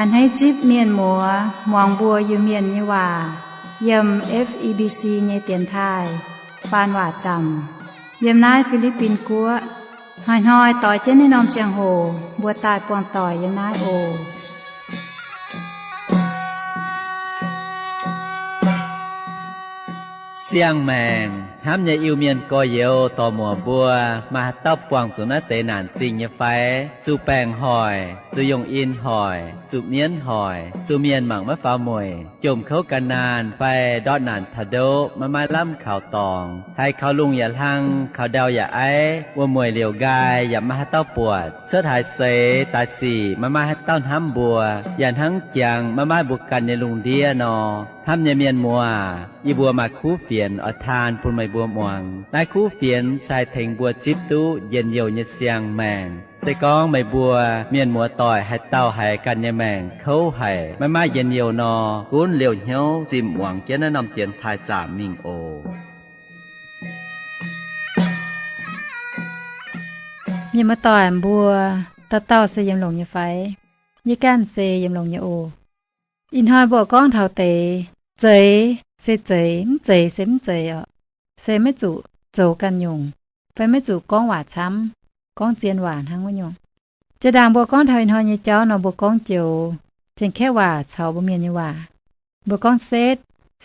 A'hneiv zipv mienh muoz muangx mbuo Iu-Mienh nyei waac yiem F E B C nyei dienx taaih faan waac zaamc yiem naaiv Fi^li^bin Guoqv. Hnoi-hnoi doix jienv naaiv norm ziangh hoc mbuo daaih buangh doic yiem naaiv oc. Siang-maengc hnamv nyei Iu-Mienh gorx-youz dorc-muoc mbuo, maaih haaix dauh buangh zuqc naaiv deix naanc zingh nyei fai? Zuqc baengc hoic, zuqc yongh in hoic, zuqc mienv hoic, zuqc mienh mangc maiv faaux mueic, jomc kouv gan naanh fai ndortv naanc taux ndoqv maiv maaih lamh kaux dorngx, haiz kaux lungh yaac hlang, kaux ndau yaac aiv, wuom-mueic liouc nqaai yaac maiv maaih haaix dauh buatc, cuotv haaix seix daaih sic maiv maaih haaix dauh hnamv mbuo, yaac hnangv jangx maiv maaih mbuo ganh nyei lungh ndiev nor. Hnamv nyei mienh muoz, yie mbuo maaih kuv fienx oix taan bun meih mbuo muangx. Naaiv kuv fienx se haih tengx mbuo zipv duqv njien-youh nyei siang-maengc. Se gorngv meih mbuo mienh muoz-doic haaix dauh haiz ganh nyei maengc kouv haic, maiv maaih njien-youh nor, gunv liouh hnyouv zimh muangx jienv naaiv norm dienx taaih zaamc mingh oc. Mienh muoz-doic mbuo, dauh dauh se yiem longx nyei fai? Yie ganh se yiem longx nyei oc. Ih hnoi mbuo gorngv taux deix, zeiz se zeiz, mv zeiz se mv zeiz oc. Se maiv zuqc zoux ganh nyungc, fai maiv zuqc gorngv waac camv, gorngv zien waac hnangv wuov nyungc. Jiex ndaangc mbuo gorngv taux ih hnoi nyei jauv nor, mbuo gorngv joux Janx-Kaeqv waac caux mbuo Mienh nyei waac. Mbuo gorngv setv.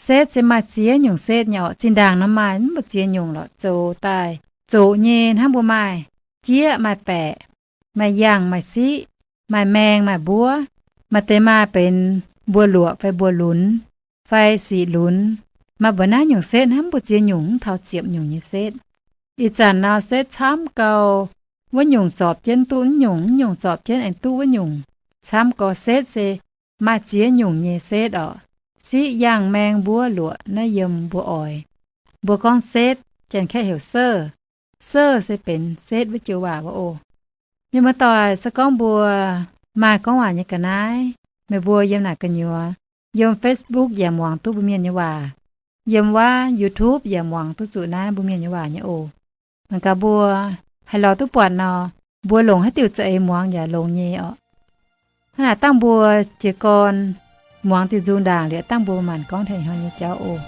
Setv se maaih ziex nyungc setv nyei oc. Zinh ndaangc nor maaih mv baac ziex nyungc lorqc, zoux daaih zoqc nyei hnangv mbuo maaih jieqv maaih baeqc, maaih yangh maaih siqv, maaih maeng maaih mbuov, maaih deix maaih benx mbuo luoqc fai mbuo lunx, fai siqc lunx. Maaih mbuo naaiv nyungc setv hnangv mbuo ziex nyungc mv taux ziepc nyungc nyei setv. Ih zanc nor setv camv gau, wuov nyungc zorpc jienv duqv wuov nyungc, wuov nyungc zorpc jienv aengx duqv wuov nyungc. Camv gau setv se maaih ziex nyungc nyei setv oc. Siqv yangh maeng mbuov luoqc naaiv yiem mbuo oix. Mbuo gorngv setv, Janx-Kaeqv heuc 色, 色 se benx setv wuov joux waac wuov oc. Mienh muoz-doic, se gorngv mbuo maaih gorngv waac nyei ga'naaiv, meih mbuo yiem naaic gu'nyuoz, yiem Facebook yaac muangx duqv mbuo Mienh nyei waac, yiem wuov YouTube yaac muangx duqv zuqc naaiv mbuo Mienh nyei waac nyei oc. Mangc gaax mbuo haih lorz duqv buatc nor, mbuo longc haaix diuc za'eix muangx yaac longx nyei oc. Hnangv naaic dangh mbuo jiez gorn muangx diuh nzung ndaangc liuz dangh mbuo maanc gorngv taux ih hnoi nyei jauv oc.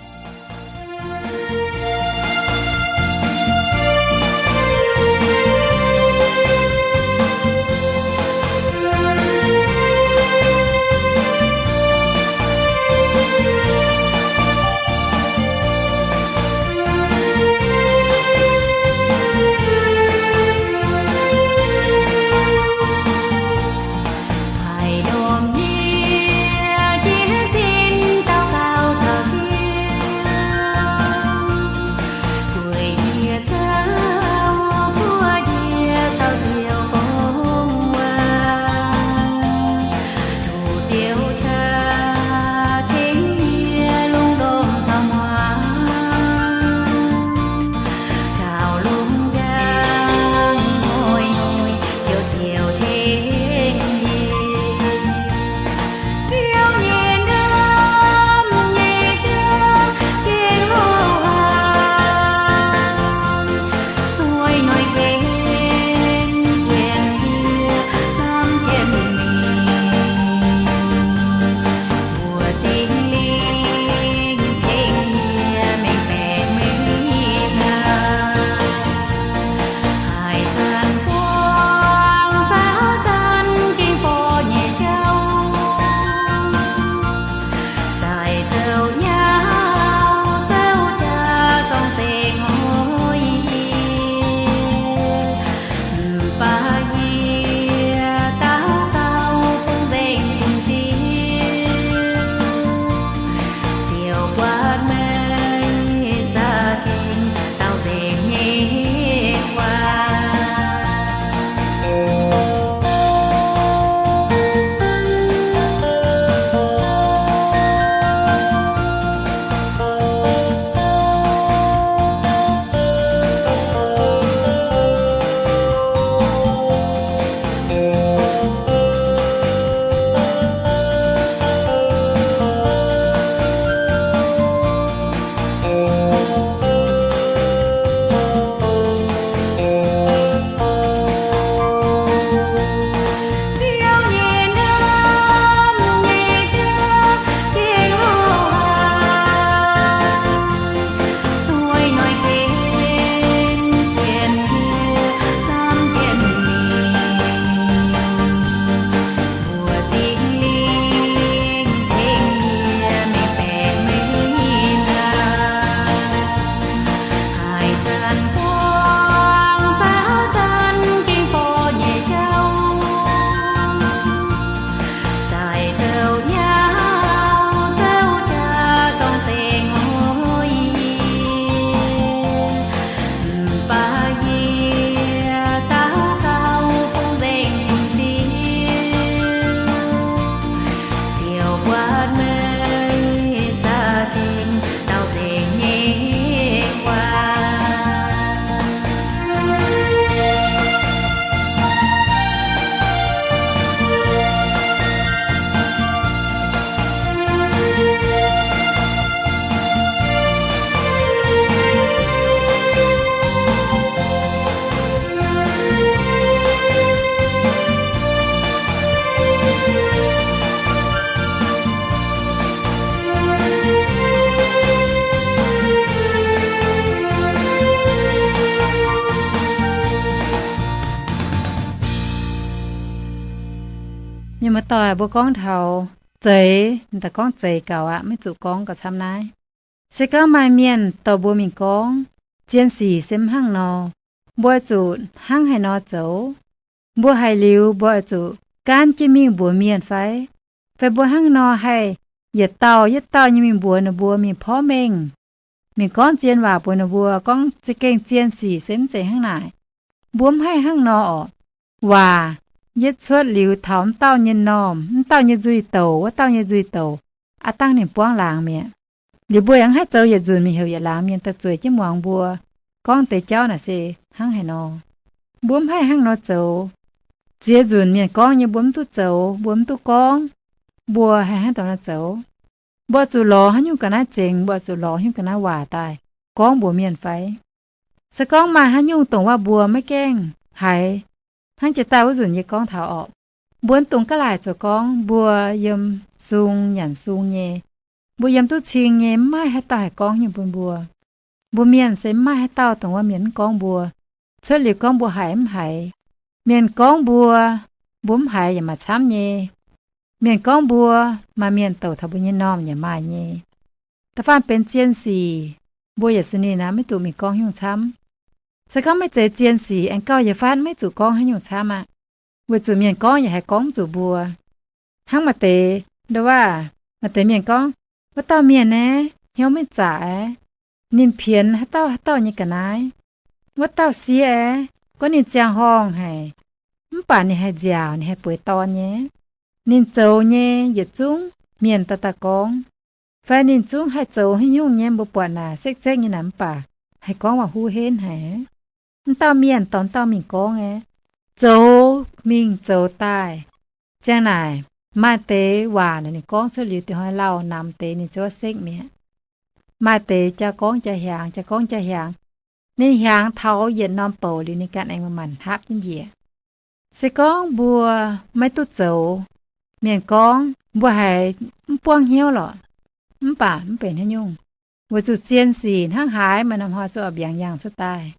Doic mbuo gorngv taux zeix, daaih gorngv zeix gaux aqv, maiv zuqc gorngv gauh camv naaiv. Se gorngv maaih mienh dorh mbuo mingh gorngv, zien sic se mv hnangv nor, mbuo oix zuqc hnangv haaix nor zoux? Mbuo haiz liuz mbuo oix zuqc gaanv jienv mingh mbuox mienh fai? Fai mbuo hnangv nor haih yietc dauh yietc dauh nyei mingh mbuox ninh mbuo mingh porv mengh, mingh gorngv zien waac mbuox ninh mbuo gorngv za'gengh zien sic se mv zeiz hnangv naaic? Mbuo mv haih hnangv nor orqc. Waac yietv cuotv liuz taux mv dauh nyei m'normh, mv dauh nyei nzuih douc, wuov dauh nyei nzuih douc, aav dangh ninh buangv laangz mi'aqv. Liuz mbuo yaac mv haih zoux yietc nzunc mingh heuc yietc laangz mienh daaih zueiz jienv muangx mbuo gorngv deix jauv naaic se hnangv haaix nor. Mbuo mv haih hnangv nor zoux. Ziex nzunc mienh gorngv nyei mbuo mv duqv zoux, mbuo mv duqv gorngv, mbuo haih hnangv haaix nor zoux? Mbuo zuqc lorz haaix nyungc ga'naaiv zengx, mbuo zuqc lorz haaix nyungc ga'naaiv waac daaih gorngv mbuox mienh fai? Se gorngv maaih haaix nyungc dongh waac mbuo maiv gaengh haiz, hnangv jiex daaih wuov nzunc yie gorngv taux orqc, mbuo mv dungx ga'laaic zoux gorngv mbuo yiem sung nyanc sung nyei, mbuo yiem duqv cing nyei, mv maaih haaix dauh haih gorngv nyungc bun mbuo. Mbuo mienh se mv maaih haaix dauh dongh wuov mienh mv gorngv mbuo. Cuotv liuz gorngv mbuo haiz mv haiz. Mienh gorngv mbuo, mbuo mv haiz yaac maaih camv nyei. Mienh gorngv mbuo, maaih mienh douc taux mbuo nyei m'normh yaac maaih nyei. Da'faanh benx zien sic, mbuo yaac suiv ninh aqv, maiv zuqc mingh gorngv haaix nyungc camv. Se gorngv maiv zeiz zien sic, aengx gauh yietc fatv maiv zuqc gorngv haaix nyungc camv aqv, weic zuqc mienh gorngv yaac haih gorngv mv zuqc mbuo. Hnangv maaih deix, nduov waac, maaih deix mienh gorngv, wuov dauh mienh naaiv hnyouv maiv zaqc aqv. Ninh pienx haaix dauh haaix dauh nyei ga'naaiv. Wuov dauh sieqv aqv, gorngv ninh ziangh horngh haic, mv baac ninh haih nziaauc, ninh haih bueix dorn nyei. Ninh zoux nyei yietc zungv mienh daaih daaih gorngv, fai ninh zungv haih zoux haaix nyungc nyei, mbuo buatc naaic sekv-sekv nyei naaic, mv baac haih gorngv waac-huv henv haic. Mv dauh mienh dorh dauh mingh gorngv aqv, zoux mingh zoux daaih. Ziang naaic, maaih deix waac naaic ninh gorngv cuotv liuz, dingc hnoi lauh namx deix ninh ziouc sekv mi'aqv. Maaih deix jaa gorngv jaa hiaangx, jaa gorngv jaa hiaangx. Ninh hiaangx taux yietc norm bouc liuz, ninh ganh aengx manc-manc hnapv jienv njiec. Se gorngv mbuo maiv duqv zoux, mienh gorngv mbuo haiz mv buangv hnyouv lorqc, mv baac mv benx haaix nyungc, weic zuqc zien sic hnangv haaix maaih norm hnoi zuqc oix mbiaangx yangh cuotv daaih.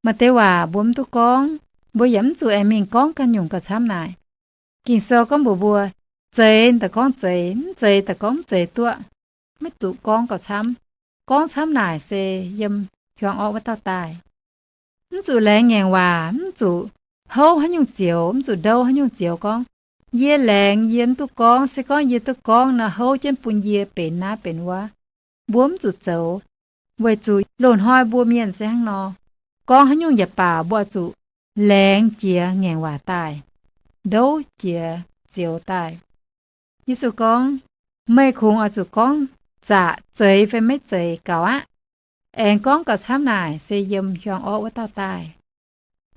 Maaih deix waac mbuo mv duqv gorngv, mbuo yaac mv zuqc aengx mingh gorngv ganh nyungc gauh camv naaic. Ging-Sou gorngv mbuox mbuo, zeix daaih gorngv zeix, mv zeix daaih gorngv mv zeix duqv. Maiv zuqc gorngv gauh camv. Gorngv camv naaic se yiem hiuang orqv wuov dauh daaih. Mv zuqc laengz ngaengc waac, mv zuqc houv haaix nyungc zioux, mv zuqc ndouv haaix nyungc zioux gorngv, yie laengz yie mv duqv gorngv, se gorngv yie duqv gorngv nor, houv jienv bun yie benx naaiv benx wuov. Mbuo mv zuqc zoux, weic zuqc loz-hnoi mbuo mienh se hnangv nor. Gorngv haaix nyungc yaac baac mbuo oix zuqc laengz jiex ngaengc waac daaih, ndouv jiex zioux daaih. Yesu gorngv, meih kungx oix zuqc gorngv zaqc zeix fai maiv zeix gaux aqv. Aengx gorngv gauh camv naaic se yiem hiuang orqv wuov dauh daaih.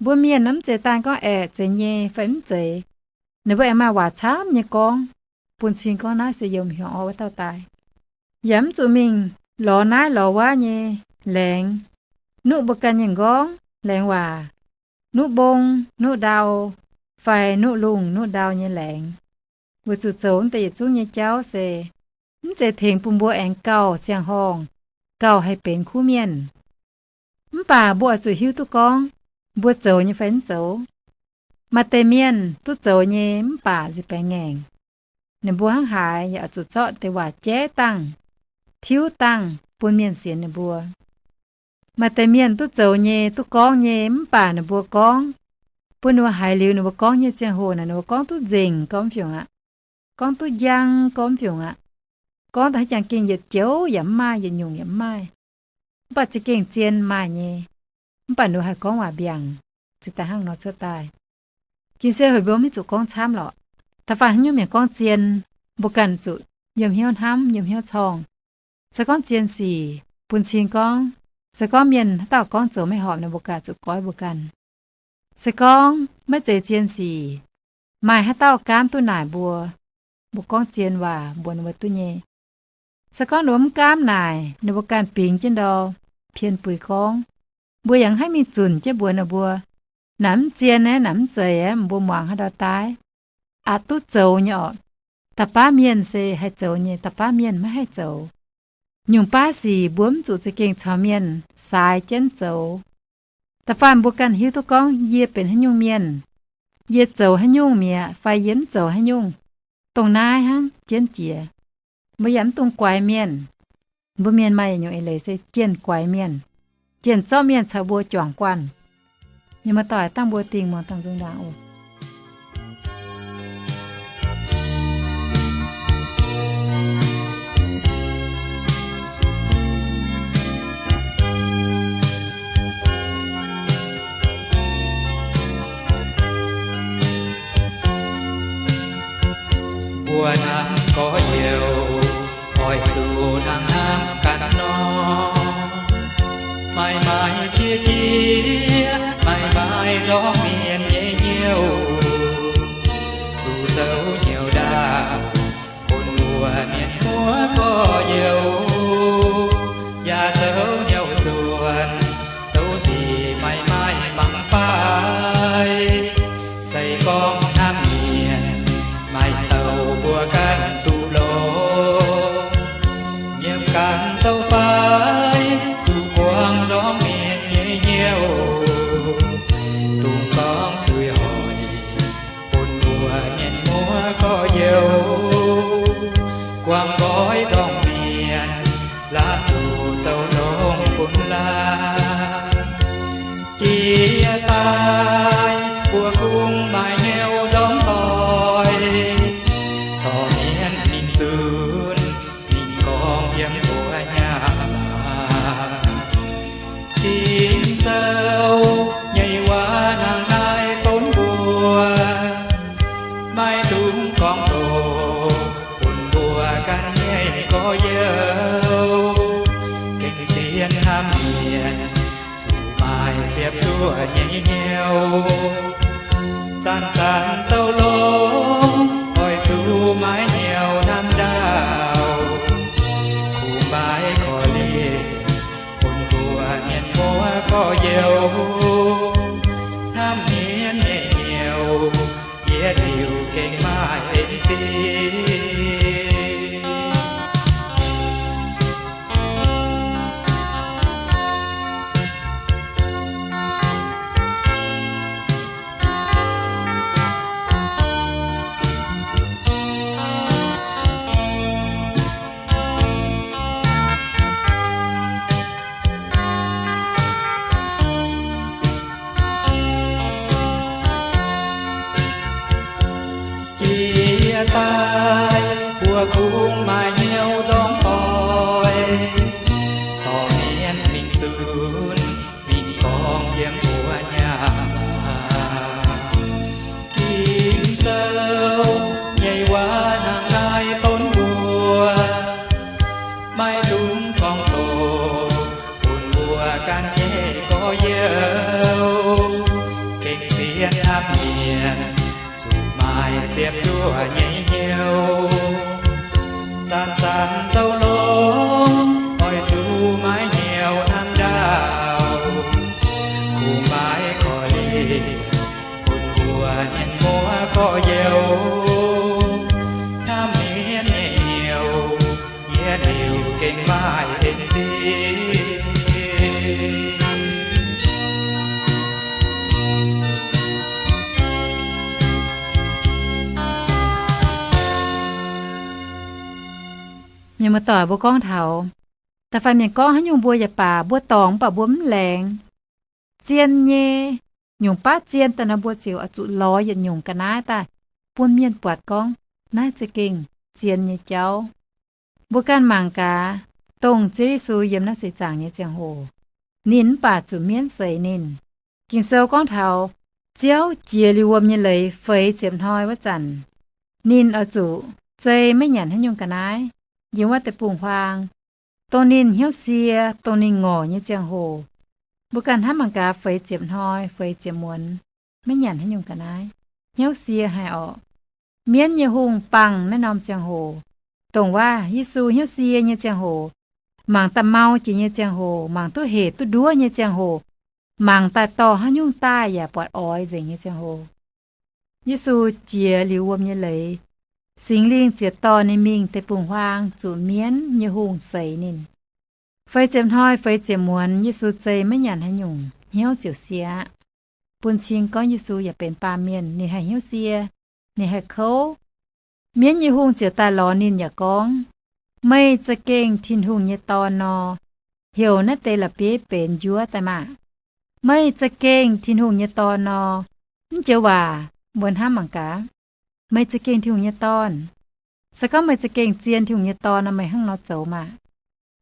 Mbuo mienh mv zeiz daaih gorngv aeqv, zeiz nyei fai mv zeiz. Ninh mbuo aengx maaih waac camv nyei gorngv, bun cing gorngv naaiv se yiem hiuang orqv wuov dauh daaih. Yaac mv zuqc mingh lorz naaiv lorz wuov nyei laengz. Nuqv mbuo ganh nyei m'nqorngv laengz waac, nuqv mbong, nuqv ndau, fai nuqv lungh nuqv ndau nyei laengz. Weic zuqc zoux deix yietc zungv nyei jauv se mv zeiz tengx bun mbuo aengx gauh ziangh horngh, gauh haih benx kuv mienh. Mv baac mbuo oix zuqc hiuv duqv gorngv mbuo zoux nyei fai mv zoux. Maaih deix mienh duqv zoux nyei mv baac nziex baengx ngaengc. Ninh mbuo hnangv haaix yaac oix zuqc zorqv deix waac jaiv dangh, tiuv dangh bun mienh sienx ninh mbuo. Maaih deix mienh duqv zoux nyei, duqv gorngv nyei, mv baac ninh mbuo gorngv, bun ninh mbuo haiz liuz ninh mbuo gorngv nyei ziangh hoc naaic, ninh mbuo gorngv duqv nzengc gorngv mv fiungc aqv. Gorngv duqv njang gorngv mv fiungc aqv. Gorngv daaih haaix jangx gengh yietc joux yaac mv maaih, yietc nyungc yaac mv maaih. Mv baac za'gengh zien maaih nyei. Mv baac ninh mbuo haih gorngv waac mbiaangc, ziouc daaih hnangv nor cuotv daaih. Ging-Sou heuc mbuo maiv zuqc gorngv camv lorqc. Da'faanh haaix nyungc mienh gorngv zien, mbuo ganh zuqc yiem hnyouv hnamv, yiem hnyouv corngh. Se gorngv zien sic, bun cing gorngv, se gorngv mienh haaix dauh gorngv zoux maiv horpc nor, mbuo ganh zuqc goiv mbuo ganh. Se gorngv maiv zeiz zien sic, maaih haaix dauh gaanv duqv naaic mbuo, mbuo gorngv zien waac mbuox ninh mbuo duqv nyei. Se gorngv ninh mbuo mv gaamv naaic, ninh mbuo ganh bingx jienv ndau, pien buix gorngv, mbuo yaac mv haih mingh zunc jienv mbuox ninh mbuo, naaic mv zien aqv, naaic mv zeiz aqv, mbuo muangx haaix ndau daaih. Aqc duqv zoux nyei orqc. Da'baav mienh se haih zoux nyei, da'baav mienh maiv haih zoux. Nyungc baav sic mbuo mv zuqc za'gengh caux mienh saaix jienv zoux. Da'faanh mbuo ganh hiuv duqv gorngv yie benx haaix nyungc mienh, yie zoux haaix nyungc mi'aqv fai yie mv zoux haaix nyungc, Dongh naaiv hnangv jienv jiex. Mbuo yaac mv dungx guaix mienh. Mbuo mienh maaih yietc nyungc eix leiz se jienh guaix mienh, jienh zorqv mienh caux mbuo juangc guanh. Yie muoz-doic, dangh mbuo dingh muangx dangh nzung ndaangc oc. Mbuo hnamv gorx-youz, oix zuqc hnangv hnamv ganh nor. Maaih maaih qiex jiez, maaih maaih nzorng mienh nyei hnyouv, zuqc zoux hnyouv ndaauv bun mbuo mienh muoz gorx-youz, yaac zoux hnyouv suonc, zoux sic maaih maaih mangc fai. Se gorngv hnamv mienh, maaih douc mbuo ganh duqv longx. Nyiemc ganh zoux fai, zuqc buangh nzorng mienh nyei hnyouv, dungx gorngv zuiz hoic bun mbuo mienh muoz gorx-youz, guangc nqoi nzorng mienh, laanh zuqc zoux longx bun laanh. Jiex daaih mbuo kungx maaih hnyouv nzorng doic, dorh mienh mingh zunc, mingh gorngv yiem mbuo nyaah maah. Ging-Sou nyei waac hnangv naaiv donv mbuo, maiv dungx gorngv doqc bun mbuo ganh nyei gorx-youz. Gengh zien hnamv mienh, zuqc maaih ziepc zuoqv nyei hnyouv. Zanc-zanc zoux longx, oix zuqc maaih hnyouv hnamv ndaauv, kungx maaih korv-lienh bun mbuo mienh muoz gorx-youz. Hnamv mienh nyei hnyouv, yietc liuz gengh maaih en zingh. Jiex daaih mbuo kungx maaih hnyouv nzorng doic, dorh mienh mingh zunc, mingh gorngv yiem mbuo nyaah maah. Ging-Sou nyei waac hnangv naaiv donv mbuo, maiv dungx gorngv doqc bun mbuo ganh nyei gorx-youz. Gengh zien hnamv mienh, zuqc maaih ziepc zuoqv nyei hnyouv. Zanc-zanc zoux longx, oix zuqc maaih hnyouv hnamv ndaauv, kungx maaih korv-lienh bun mbuo mienh muoz gorx-youz. Hnamv mienh nyei hnyouv, yietc liuz gengh maaih en zingh. Mienh muoz-doic, mbuo gorngv taux da'faanh mienh gorngv haaix nyungc mbuo yaac baac, mbuo dorngc mv baac mbuo mv laengz. Zien nyei, nyungc baav zien daaih nor mbuo ziouc oix zuqc lorz yietc nyungc ga'naaiv daaih bun mienh buatc gorngv naaiv za'gengh zien nyei jauv. Mbuo ganh mangc gaax, dongh Ziouv Yesu yiem naaiv seix zaangc nyei ziangh hoc, ninh mv baac zuqc mienv seix ninh. Ging-Sou gorngv taux Ziouv jiex liuz wuom nyei leiz feix ziepc hnoi wuov zanc, ninh oix zuqc zei maiv nyanc haaix nyungc ga'naaiv yiem wuov deic-bung-huaang, dongh ninh hnyouv sie, dongh ninh ngorc nyei ziangh hoc. Mbuo ganh hnamv mangc gaax, feix ziepc hnoi, feix ziepc muonz, maiv nyanc haaix nyungc ga'naaiv, hnyouv sie haic orqc. Mienv nyei hungh bangh naaiv norm ziangh hoc, dongh waac Yesu hnyouv sie nyei ziangh hoc, mangc daaih mau jiex nyei ziangh hoc, mangc duqv hec duqv nduov nyei ziangh hoc, mangc daaih dorh haaix nyungc daaih yaac buatc oix nzengc nyei ziangh hoc. Yesu jiex liuz wuom nyei leiz, Singx Lingh ziouc dorh ninh mingh deic-bung-huaang zuqc mienv nyei hungh seix ninh. Feix ziepc hnoi feix ziepc muonz Yesu zei maiv nyanc haaix nyungc, hnyouv ziouc sie aqv. Bun cing gorngv Yesu yaac benx baamh mienh, ninh haih hnyouv sie, ninh haih kouv. Mienv nyei hungh ziouc daaih lorz ninh yaac gorngv, Meih za'gengh Tin-Hungh nyei Dorn nor, heuc naaiv deix la'bieiv benx njuov daaih maah! Meih za'gengh Tin-Hungh nyei Dorn nor. Mv joux waac mbuo hnamv mangc gaax, meih za'gengh Tin-Hungh nyei Dorn. Se gorngv meih za'gengh zien Tin-Hungh nyei Dorn nor, meih hnangv nor zoux maah!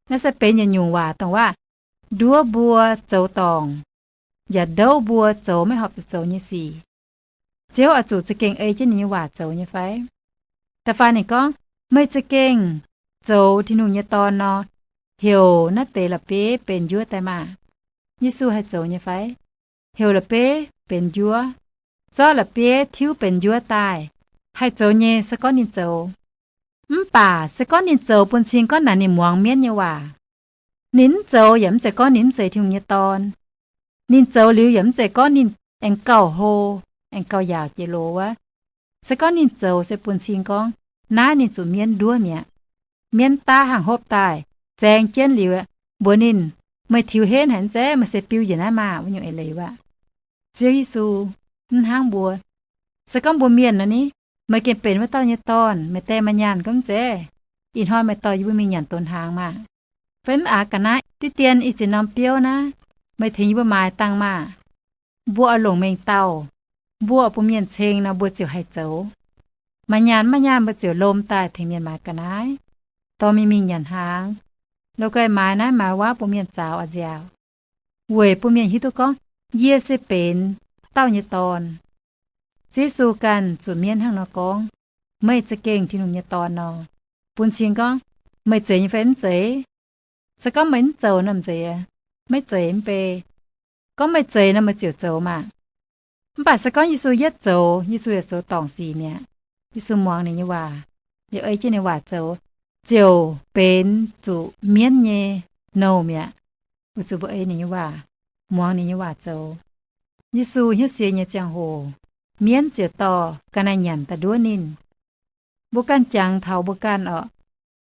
Naaiv se benx yietc nyungc waac dongh waac nduov mbuo zoux dorngc, yaac ndouv mbuo zoux maiv horpc zuqc zoux nyei sic. Ziouv oix zuqc za'gengh ei jienv ninh nyei waac zoux nyei fai? Da'faanh ninh gorngv, Meih za'gengh zoux Tin-Hungh nyei Dorn nor, heuc naaiv deix la'bieiv benx njuov daaih maah! Yesu haih zoux nyei fai? Heuc la'bieiv benx njuov, zorqv la'bieiv tiuv benx njuov daaih, haih zoux nyei se gorngv ninh zoux. Mv baac se gorngv ninh zoux bun cing gorngv naaic ninh muangx mienv nyei waac. Ninh mv zoux yaac mv zeiz gorngv ninh mv zeiz Tin-Hungh nyei Dorn. Ninh zoux liuz yaac mv zeiz gorngv ninh aengx gauh hlo, aengx gauh yaauc jiex loz wuov. Se gorngv ninh zoux se bun cing gorngv naaiv ninh zuqc mienv nduov mi'aqv. Mienv daav hnangv hopv daaih, zaeng jienv liuz, mbuox ninh, Meih tiux henv haic zeiv, meih se biu njiec naaiv maah! Wuov nyungc eix leiz wuov. Ziouv Yesu mv hnangv mbuo. Se gorngv mbuo mienh nor ni, meih gengh benx wuov dauh nyei dorn, meih die maaih nyaanh gorngv zeiv, ih hnoi meih dorh yie mbuo mingh nyanc donx hnaangx maah! Fai mv aqc ga'naaiv diqv dien ih ziex norm biouv naaiv, meih tengx yie mbuo maaiz dangh maah! Mbuo oix longc mengh dauh, mbuo oix bun mienh ceng nor mbuo ziouc haih zoux. Maaih nyaanh maiv nyaanh mbuo ziouc lomh daaih tengx mienh maaiz ga'naaiv, dorh mingh mingh nyanc hnaangx, la'guaih maaiz naaiv maaiz wuov bun mienh zaux oix nziaauc, weic bun mienh hiuv duqv gorngv yie se benx dauh nyei dorn. Ziouv Yesu ganh zuqc mienv hnangv nor gorngv, Meih za'gengh Tin-Hungh nyei Dorn nor, bun cing gorngv, Meih zeiz nyei fai mv zeiz? Se gorngv meih mv zoux nor mv zeiz, maiv zeiz mv bei. Gorngv meih zeiz nor meih ziouc zoux maah! Mv baac se gorngv Yesu yietv zoux, Yesu yaac zoux dorngc sic mi'aqv. Yesu muangx ninh nyei waac, liuz ei jienv ninh waac zoux, ziouc benx zuqc mienv nyei nouh mi'aqv. Weic zuqc mbuo ei ninh nyei waac, muangx ninh nyei waac zoux. Yesu hnyouv sie nyei ziangh hoc, mienv ziouc dorh ga'naaiv nyanc daaih nduov ninh. Mbuo ganh jangx taux mbuo ganh orqc.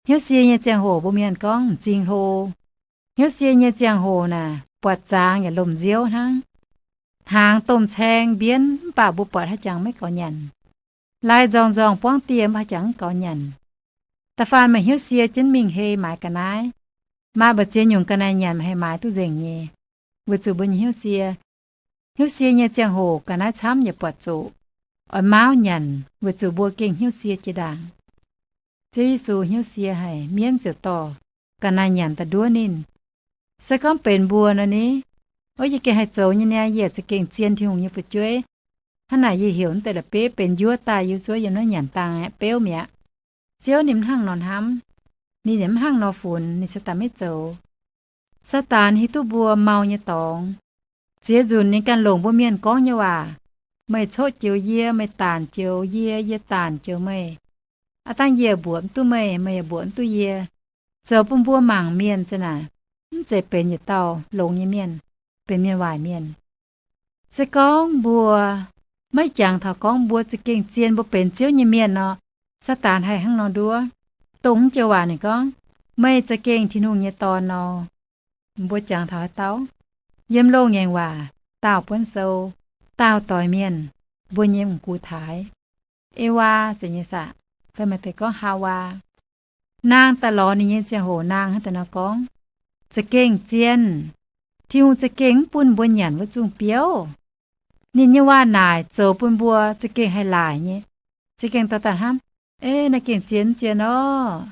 Hnyouv sie nyei ziangh hoc mbuo mienh gorngv m'zing hlo. Hnyouv sie nyei ziangh hoc naaic buatc zaangz yaac lomh nziouv hnangv. Hnaangx domh caeng mbienv mv baac mbuo buatc haaix jangx maiv gaux nyanc. Lai nzorng nzorng buangv dieh mv baac haaix jangx mv gaux nyanc. Da'faanh meih hnyouv sie jienv mingh hei maaiz ga'naaiv. Maaih mbu'ziex nyungc ga'naaiv nyanc meih haih maaiz duqv nzengc nyei, weic zuqc mbuo nyei hnyouv sie. Hnyouv sie nyei ziangh hoc ga'naaiv camv yaac buatc zuqc oix mauv nyanc weic zuqc mbuo gengh hnyouv sie jiex ndaangc. Ziouv Yesu hnyouv sie haic, mienv ziouc dorh ga'naaiv nyanc daaih nduov ninh. Se gorngv benx mbuo nor ni, ov, yie gengh haih zoux nyei niaa, yie za'gengh zien Tin-Hungh nyei fu'jueiv. Hnangv naaic yie heuc naaiv deix la'bieiv benx njuov daaih yie zuov yiem naaiv nyanc dangh aeqv, beuv mi'aqv. Ziouv ninh mv hnangv nor hnamv. Ninh yaac mv hnangv nor funx, ninh se daaih maiv zoux. Saadaan hiuv duqv mbuo mau nyei dorngx. Ziex nzunc ninh ganh longc mbuo mienh gorngv nyei waac, meih coqv joux yie, meih daanc joux yie, yie daanc joux meih. Aav dangh yie mbuoqc mv duqv meih, meih yaac mbuoqc mv duqv yie. Zoux bun mbuo mangc mienh za'gengh naaic mv zeiz benx yietc dauh longx nyei mienh, benx mienh waaic mienh. Se gorngv mbuo maiv jangx taux gorngv mbuo za'gengh zien mbuo benx Ziouv nyei mienh nor, Saadaan haih hnangv nor nduov. Dongh naaiv joux waac ninh gorngv, meih za'gengh Tin-Hungh nyei Dorn nor. Mbuo jangx taux haaix dauh? Yiem Loz-Ngaengc Waac, Daauh Buonv Sou, daauh doix mienh, mbuo nyei m'gux taaix, Ewaa zeiz nyei saah, fai maaih deix gorngv Haawaa. Naang daaih lorz ninh nyei ziangh hoc naang hnangv deix nor gorngv, za'gengh zien. Tin-Hungh za'gengh mv bun mbuo nyanc wuov zungh biouv. Ninh nyei waac-naaic zoux bun mbuo za'gengh haih laaic nyei. Za'gengh dorh daaih hnamv, ei, naaiv gengh zien mv zien orqc?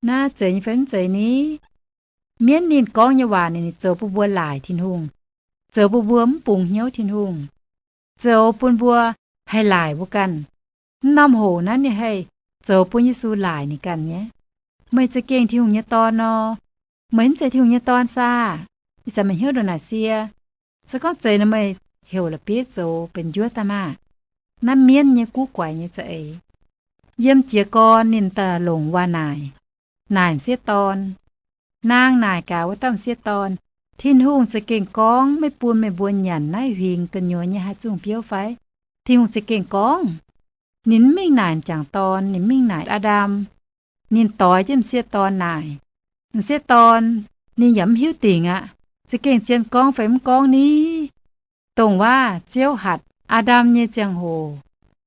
Naaiv zeiz nyei fai mv zeiz ni? Mienv ninh gorngv nyei waac ninh zoux bun mbuo laaic Tin-Hungh, zoux bun mbuo mv bungx hnyouv Tin-Hungh, zoux bun mbuo haih laaic mbuo ganh. Mv norm hoc naaiv ninh haih zoux bun Yesu laaic ninh ganh nyei. Meih za'gengh Tin-Hungh nyei Dorn nor. Meih mv zeiz Tin-Hungh nyei Dorn saah? Ih zanc meih hnyouv ndongc naaic sie. Se gorngv zeiz nor meih heuc la'bieiv zoux benx njuov daaih maah! Naaiv mienv nyei guv guaix nyei za'eix. Yiem jiez gorn ninh daaih longc waac-naaic, naaic m'sieqv dorn. Naang naaic gaax wuov dauh m'sieqv dorn, Tin-Hungh za'gengh gorngv maiv bun meih mbuo nyanc naaiv huingx gu'nyuoz nyei haaix zungh biouv fai? Tin-Hungh za'gengh gorngv. Ninh mv mingh naaic m'jangc dorn, ninh mv mingh naaic Aa^ndam. Ninh doix jienv m'sieqv dorn naaic. M'sieqv dorn ninh yaac mv hiuv dingc aqv, za'gengh zien gorngv fai mv gorngv ni. Dongh waac Ziouv hatc Aa^ndam nyei ziangh hoc,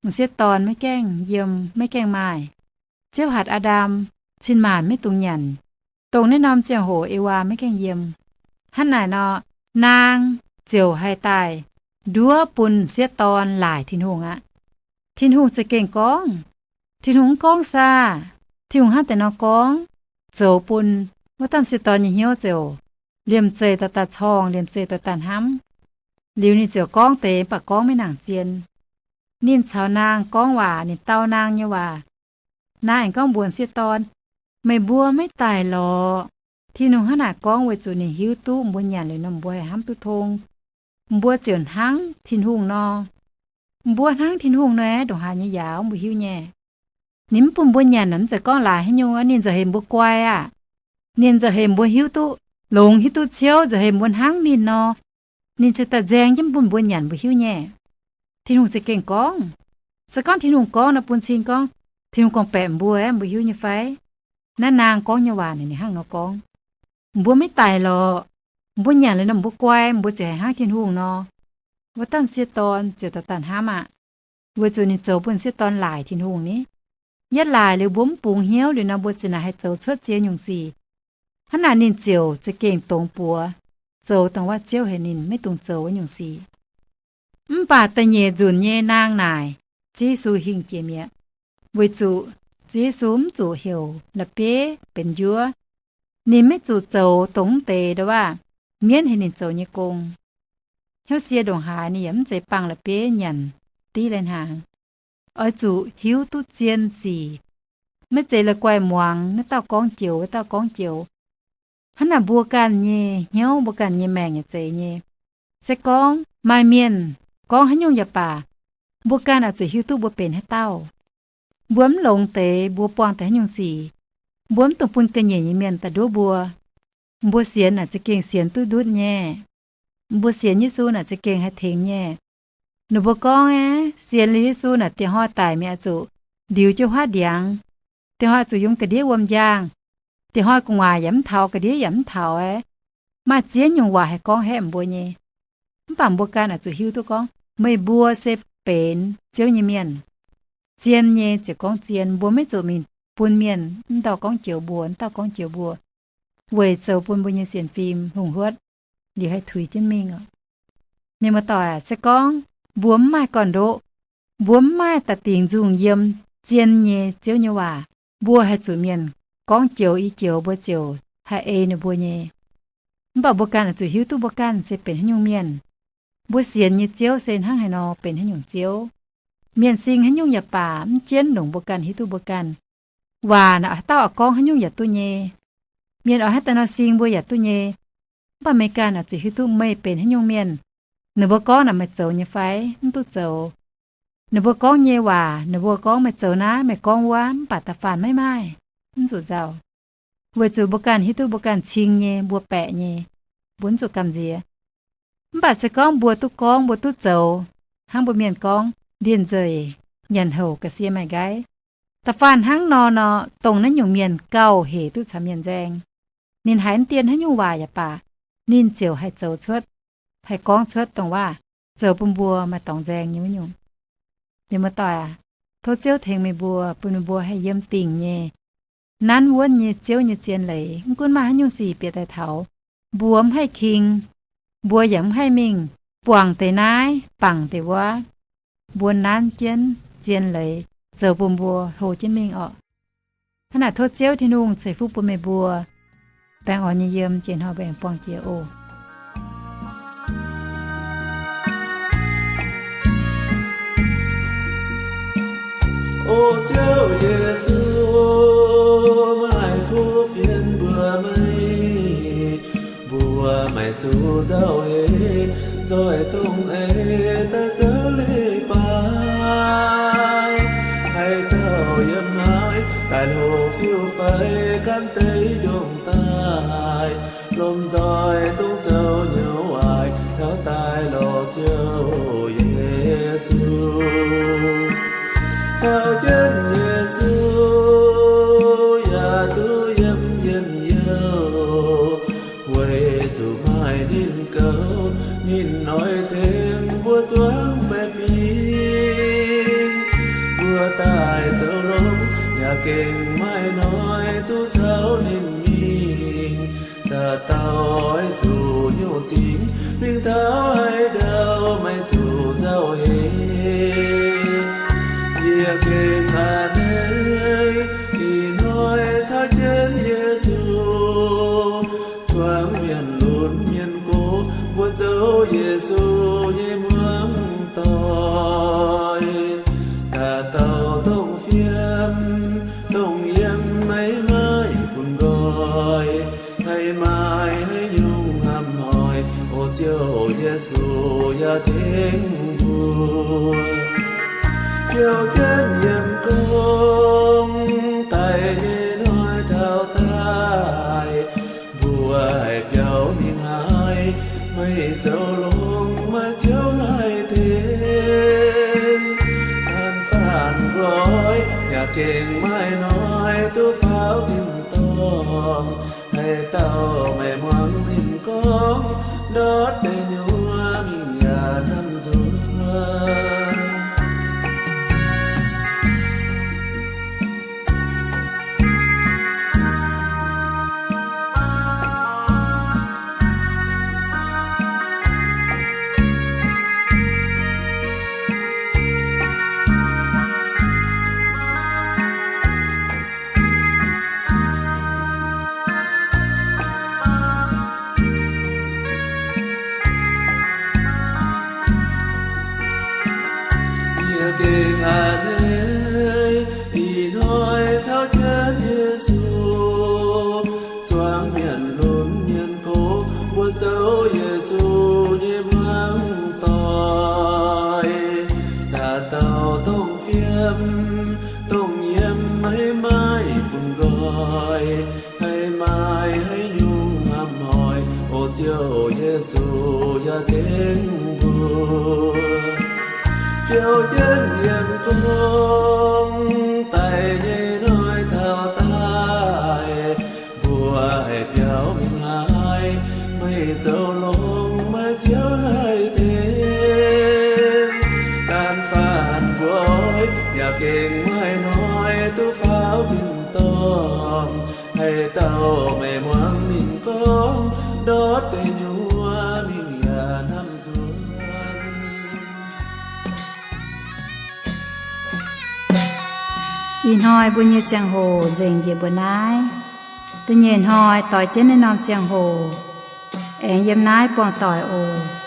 m'sieqv dorn maiv gaengh yiem, maiv gaengh maaih. Ziouv hatc Aa^ndam cin-maanc maiv dungx nyanc, dongh naaiv norm ziangh hoc Ewaa maiv gaengh yiem. Hnangv naaic nor, naang ziouc haih daaih nduov bun m'sieqv dorn laaic Tin-Hungh aqv. Tin-Hungh za'gengh gorngv, Tin-Hungh mv gorngv saah? Tin-Hungh hnangv deix nor gorngv, zoux bun wuov dauh m'sieqv dorn nyei hnyouv ziouc liemh zeih dorh daaih corngh, liemh zeih dorh daaih hnamv. Liuz ninh ziouc gorngv deix mv baac gorngv maiv nangc zien. Ninh caux naang gorngv waac, ninh dau naang nyei waac. Naang aengx gorngv mbuox m'sieqv dorn, Meih mbuo maiv daic lorqc. Tin-Hungh hnangv naaic gorngv weic zuqc ninh hiuv duqv mbuo nyanc liuz nor mbuo haih hnamv duqv tong, mbuo ziouc hnangv Tin-Hungh nor. Mbuo hnangv Tin-Hungh nor, ndongc haaix nyei yaauc mbuo hiuv nyei. Ninh mv bun mbuo nyanc naaic mv zeiz gorngv laaix haaix nyungc, ninh nzauh hemx mbuo guai aqv. Ninh nzauh hemx mbuo hiuv duqv, longx hiuv duqv ciouv, nzauh hemx mbuo hnangv ninh nor. Ninh cingx daaih nzaeng jienv bun mbuo nyanc mbuo hiuv nyei. Tin-Hungh za'gengh gorngv. Se gorngv Tin-Hungh gorngv nor bun cing gorngv Tin-Hungh gorngv-baeqc mbuo aeqv, mbuo hiuv nyei fai? Naaiv naang gorngv nyei waac naaic ninh hnangv nor gorngv, Mbuo maiv daic lorqc. Mbuo nyanc liuz nor mbuo guai, mbuo ziouc haih hnangv Tin-Hungh nor. Wuov dauh m'sieqv dorn ziouc dorh daaih hnamv aqv, weic zuqc ninh zoux bun m'sieqv dorn laaic Tin-Hungh ni. Yietv laaic liuz mbuo mv bungx hnyouv liuz nor mbuo ziouc naaic haih zoux cuotv ziex nyungc sic. Hnangv naaic ninh ziouc za'gengh dongz buoz zoux dongh wuov Ziouv heuc ninh maiv dungx zoux wuov nyungc sic. Mv baac da'nyeic nzunc nyei naang naaic, Ziouv Yesu hingh jiex mi'aqv, weic zuqc Ziouv Yesu mv zuqc heuc la'bieiv benx njuov. Ninh maiv zuqc zoux dongh mv deix ndongc waac mienv heuc ninh zoux nyei gong. Hnyouv sie ndongc haaix ninh yaac mv zeiz bangh la'bieiv nyanc div lai hnaangx. Oix zuqc hiuv duqv zien sic, maiv zeiz la'guaih muangx naaiv dauh gorngv joux wuov dauh gorngv joux. Hnangv naaic mbuo ganh nyei hnyouv, mbuo ganh nyei maengc yaac zeiz nyei. Se gorngv maaih mienh gorngv haaix nyungc yaac baac, mbuo ganh oix zuqc hiuv duqv mbuo benx haaix dauh. Mbuo mv longx deix mbuo buangh deix haaix nyungc sic, mbuo mv dungx bun ga'nyiec nyei mienh daaih nduov mbuo. Mbuo sienx naaic za'gengh sienx duqv ndutv nyei. Mbuo sienx Yesu naaic za'gengh haih tengx nyei. Ninh mbuo gorngv aeqv, sienx liuz Yesu naaic dieh hnoi daic mingh oix zuqc ndiux jienv huaav ndiangx, dieh hnoi zuqc yiem ga'ndiev wuom njang, dieh hnoi gu'nguaaic yaac mv taux, ga'ndiev yaac mv taux aeqv. Maaih ziex nyungc waac haih gorngv haeqv mbuo nyei. Mv baac mbuo ganh oix zuqc hiuv duqv gorngv meih mbuo se benx Ziouv nyei mienh. Zien nyei ziouc gorngv zien, mbuo maiv zuqc mingh bun mienh mv dauh gorngv joux mbuo, mv dauh gorngv joux mbuo, weic zoux bun mbuo nyei sienx fim lungh huotv liuz haih tuix jienv mingh oc. Mienh muoz-doic aac, se gorngv mbuo mv maaih gorn-ndoqv, mbuo mv maaih da'dingc nzungh yiem zien nyei Ziouv nyei waac, mbuo haih zuqc mienh gorngv joux i joux mbuo ziouc haih ei ninh mbuo nyei. Mv baac mbuo ganh oix zuqc hiuv duqv mbuo ganh se benx haaix nyungc mienh. Mbuo sienx nyei Ziouv se hnangv haaix nor benx haaix nyungc Ziouv. Mienh sing haaix nyungc yaac baac, mv jienv longc mbuo ganh hiuv duqv mbuo ganh. Waac naaic haaix dauh oix gorngv haaix nyungc yaac duqv nyei. Mienh oix haaix dauh nor sing mbuo yaac duqv nyei. Mv baac meih ganh oix zuqc hiuv duqv meih benx haaix nyungc mienh. Ninh mbuo gorngv naaic meih zoux nyei fai mv duqv zoux. Ninh mbuo gorngv nyei waac, ninh mbuo gorngv meih zoux naaiv, meih gorngv wuov, mv baac da'faanh maiv maaih, mv zuqc nzauh. Weic zuqc mbuo ganh hiuv duqv mbuo ganh cing nyei, mbuo baeqc nyei, mbuo mv zuqc gamh nziex. Mv baac se gorngv mbuo duqv gorngv, mbuo duqv zoux, hnangv mbuo mienh gorngv, ndie-nzeic, nyanc houc ga'sie maaih nqaiv. Da'faanh hnangv nor nor, dongh naaiv nyungc mienh gauh hec duqv caux mienh nzaeng. Ninh haiz mv dien haaix nyungc waac yaac baac, ninh ziouc haih zoux cuotv, haih gorngv cuotv dongh waac zoux bun mbuo maaih dorngx nzaeng nyei wuov nyungc. Mienh muoz-doic aac, tov Ziouv tengx meih mbuo, bun meih mbuo haih yiem dingc nyei, nanv wuonv nyei Ziouv nyei zien leiz. Mv gunv maaih haaix nyungc sic bieqc daaih taux, mbuo mv haih king, mbuo yaac mv haih mingh buangc deix naaiv bangc deix wuov. Mbuo nanv jienv zien leiz zoux bun mbuo hlo jienv mingh orqc. Hnangv naaic tov Ziouv Tin-Hungh ceix fuqv bun meih mbuo. Baengh orn nyei yiem, jiex hnoi mbuo aengx buangh jiex oc. O Ziouv Yesu, maaih kuv fienx mbuox meih, mbuo maaih zuqc nzauh heix, nzoih dongh eix daaih zoux leiz-baaix. Haaix dauh yiem naaiv daaih hlo fiuv-faix gan deix njongc daaih, lomh nzoih dongh zoux nyei waaic taux daaih lorz Ziouv Yesu. Caux jienv Yesu yaac duqv yiem njien-youh, weic zuqc maaih ninh goux, ninh oix tengx mbuo zuangx baeqc fingx. Mbuo daaih zoux longx yaac gengh maaih hnoi duqv caux ninh mingh. Dauh dauh oix zuqc nyungc zingx mingh taux haaix ndau, maiv zuqc nzauh heix. Yie gengh a'hneiv ih hnoi caux jienv Yesu zuangx mienh lunx mienh gox mbuo zoux Yesu nyei muangx doic. Dauh dauh dongh fiem dongh yiem maiv maaih bun nqoi, haih maaih haaix nyungc hnamv hnoi, o Ziouv Yesu yaac tengx mbuo. Ziouv jienv yiem gorngv daaih nyei hnoi taux daaih, mbuo haih biaux mingh haaix, meih zoux longx maiv Ziouv haih tengx. Gaanv faanv nqoi yaac gengh maaih hnoi duqv faaux tin-dorngh, haaix dauh meih muangx ninh gorngv, ndortv deic nyuoqc mingh yaac hnamv nzuonx. Yie gengh a'hneiv ih hnoi caux jienv Yesu zuangx mienh lunx mienh gox mbuo zoux Yesu nyei muangx doic. Dauh dauh dongh fiem dongh yiem maiv maaih bun nqoi, haih maaih haaix nyungc hnamv hnoi, o Ziouv Yesu yaac tengx mbuo. Ziouv jienv yiem gorngv daaih nyei hnoi taux daaih, mbuo haih biaux mingh haaix, meih zoux longx maiv Ziouv haih tengx. Gaanv faanv nqoi yaac gengh maaih hnoi duqv faaux tin-dorngh, haaix dauh meih muangx ninh gorngv, ndortv deic nyuoqc mingh yaac hnamv nzuonx. Ih hnoi mbuo nyei ziangh hoc nzengc njiec mbuo naaiv. Da'nyeic hnoi doix jienv naaiv norm ziangh hoc aengx yiem naaiv buangh doic oc.